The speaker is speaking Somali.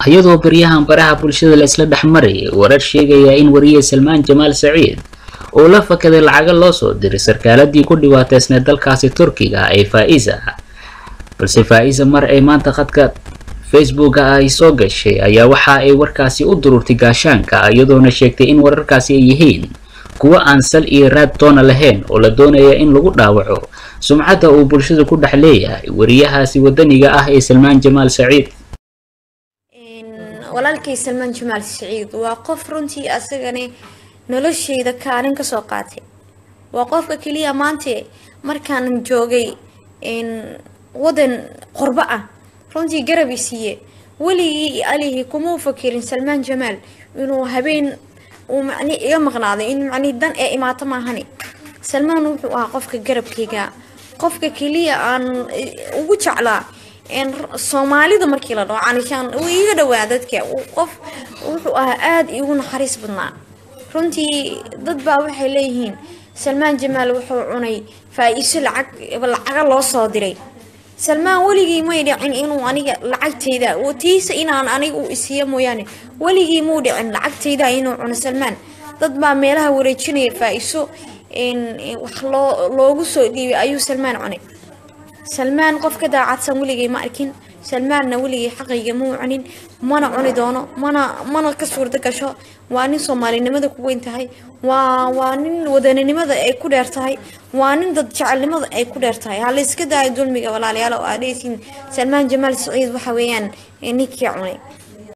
Iyadoo baryahan baraha bulshada la isla dhex marayay warar sheegaya in wariye Salmaan Jamaal Saciid uu la fakaday lacago loo soo diray sarkaaladii ku dhibaateysneed dalkaasi Turkiga ee Faa'iza, balse Faa'iza mar ay maanta khadka Facebooka ay soo gashay ayaa waxa ay warkaasi u dururtay gaashaanka, iyadoona sheegtay in wararkaasi ay yihiin kuwo aan sal iyo raad toona lahayn oo la doonaya in lagu dhaawaco sumcadda uu bulshada ku dhex leeyahay wariyahaasi wadaniga ah ee Salmaan Jamaal Saciid. Walaalkay Salmaan Jamaal Saciid waa qof runtii asagani nolosheyda kaalin kasoo qaatay. Waa qofka keliya maanta markaan joogay wadan qurbo ah runtii garab i siiye. Weligii alihii kuma fakirin Salmaan Jamaal inuu habeen uu macni iga maqnaaday in macni dan ee imaato maahani. Salmaan wuxuu ahaa qofka garabkayga, qofka keliya aan ugu jeclaa Soomaalida markii la dhaho, canishaan uu iiga dhawaa dadka. Qof wuxuu ahaa aada iigu naxariis badnaa runtii. Dad baa waxay leeyihiin Salmaan Jamaal wuxuu cunay faa-iiso lacag, lacaga loo soo diray. Salmaan weligii may dhicin inuu aniga lacagtayda tiisa inaan aniga u isiiyo mooyaane, weligii muu dhicin lacagtayda inuu cuno Salmaan. Dad baa meelaha wareejinaya faa-iiso wax loo loogu soo dhiibay ayuu Salmaan cunay. Salmaan qof ka daacadsan weligay ma arkin. Salmaanna weligay xaqayga muu cunin, mana cuni doono, mana ka suurta gasho. Waa nin soomaalinimada ku weyn tahay, waa nin wadaninimada ay ku dheer tahay, waa nin dad jecelnimada ay ku dheer tahay. Hala iska daayo dulmiga, walaalayaal, oo aad dhehaysiin Salmaan Jamaal Saciid waxa weeyaan ninkii cunay.